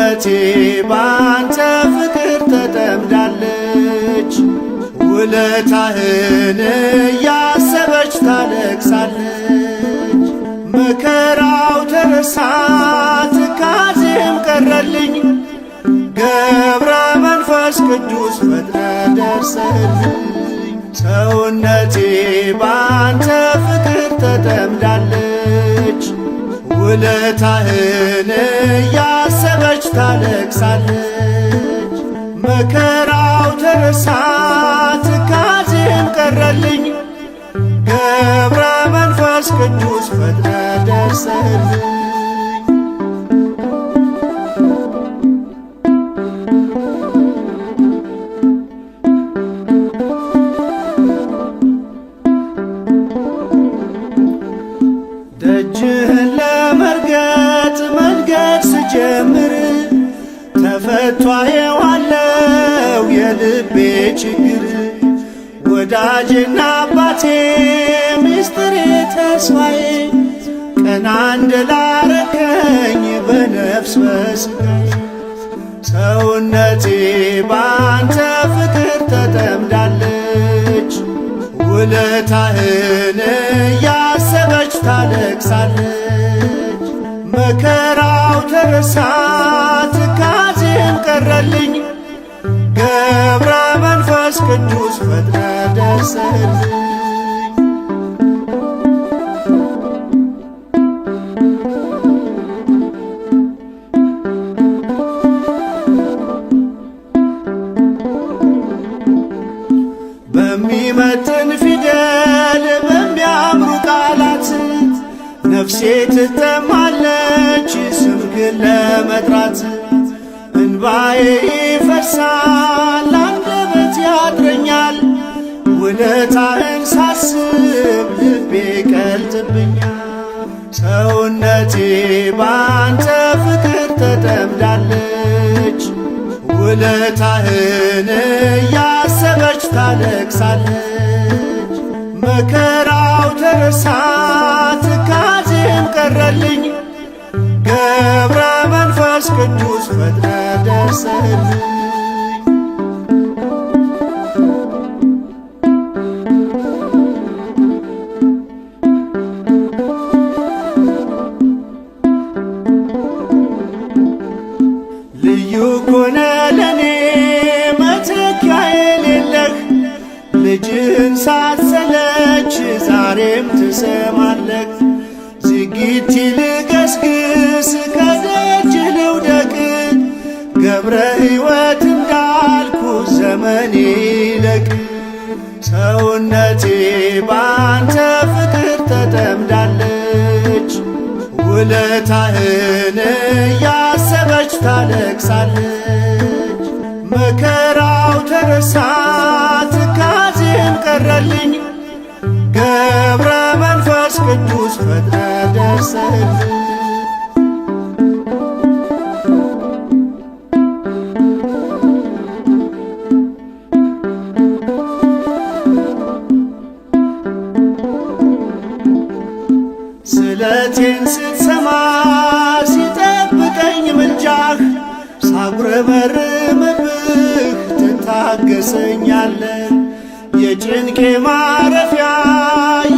ሰውነቴ ባንተ ፍቅር ተጠምዳለች፣ ውለታህን እያሰበች ታለቅሳለች። መከራው ተረሳ ትካዜም ቀረልኝ፣ ገብረ መንፈስ ቅዱስ ፈጥነ ደርሰልኝ። ሰውነቴ ባንተ ፍቅር ተጠምዳለች፣ ውለታህን እያሰበች ታለቅሳለች። መከራው ተረሳ ትካዜም ቀረልኝ፣ ገብረ መንፈስ ቅዱስ ፈጥነ ደርሰልኝ። ደጅህን ለመርገጥ መንገድ ስጀምር ተፈቷ የዋለው የልቤ ችግር፣ ወዳጄና አባቴ ምስጢሬ ተስፋዬ ቀና እንድላረከኝ በነፍስ በስጋዬ። ሰውነቴ ባንተ ፍቅር ተጠምዳለች፣ ውለታህን እያሰበች ታለቅሳለች። መከራው ተረሳ ትካዜም ቀረልኝ፣ ገብረ መንፈስ ቅዱስ ፈጥነ ደርሰልኝ። በሚመጥን ፊደል በሚያምሩ ቃላት ነፍሴ ትጠማለች ስምህን ለመጥራት። እንባዬ ይፈሳል አንደበት ያጥረኛል፣ ውለታህን ሳስብ ልቤ ቀልጥብኛል። ሰውነቴ ባንተ ፍቅር ተጠምዳለች፣ ውለታህን እያሰበች ታለቅሳለች። መከራው ተረሳ ትካዜም ቀረልኝ፣ ገብረ መንፈስ ቅዱስ ፈጥነ ደርሰልኝ። ልዩ ኮነ ለኔ መተኪያ የሌለህ፣ ልጅህን ሳትሰለች ዛሬም ትሰማለህ። ዝጊቲ ልገስግስ ከደጅ ልውደቅ፣ ገብረ ሕይወት እንዳልኩ ዘመኔ ይለቅ። ሰውነቴ ባንተ ፍቅር ተጠምዳለች፣ ውለታህን እያሰበች ታለቅሳለች። መከራው ተረሳ ትካዜም ቀረልኝ፣ ገብረ መንፈስ ቅዱስ ፈጥነ ደርሰልኝ። ስለቴን ስትሰማ ሲጠብቀኝ ምልጃህ፣ ሳጉረመርምብህ ትታገሰኛለህ። የጭንቄ ማረፊያ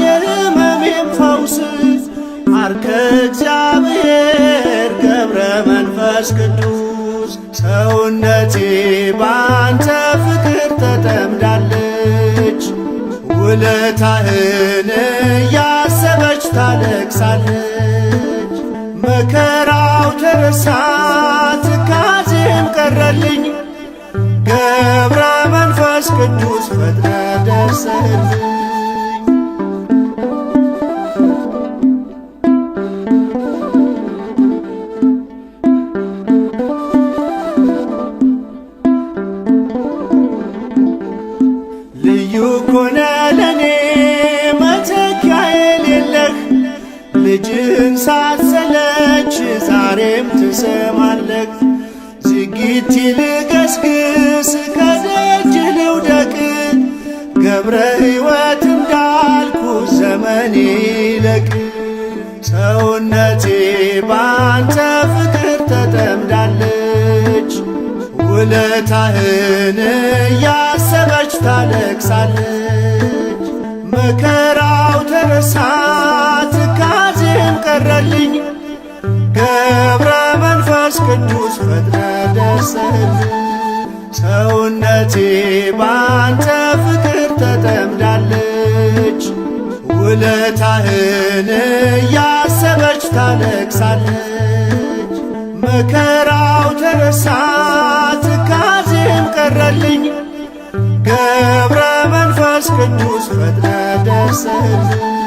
የሕመሜም ፈውስ አርከ እግዚአብሔር ገብረ መንፈስ ቅዱስ። ሰውነቴ ባንተ ፍቅር ተጠምዳለች፣ ውለታህን እያሰበች ታለቅሳለች። መከራው ተረሳ ትካዜም ቀረልኝ፣ ገብረ መንፈስ ቅዱስ ፈጥነ ደርሰልኝ። ልዩ ኮነ ለኔ መተኪያ የሌለህ፣ ልጅህን ሳትሰለች ዛሬም ትሰማለህ። ዝጊቲ ልገስግስ ከደጅ ልውደቅ፣ ገብረ ሕይወት እንዳልኩ ዘመኔ ይለቅ። ሰውነቴ ባንተ ፍቅር ተጠምዳለች፣ ታለቅሳለች። ውለታህን እያሰበች ታለቅሳለች። መከራው ተረሳ ትካዜም ቀረልኝ ገብረ መንፈስ ቅዱስ ፈጥነ ደርሰህልኝ። ሰውነቴ ባንተ ፍቅር ተጠምዳለች። ውለታህን እያሰበች ታለቅሳለች። መከራው ተረሳ ትካዜም ቀረልኝ ገብረ መንፈስ ቅዱስ ፈጥነ ደርሰህልኝ።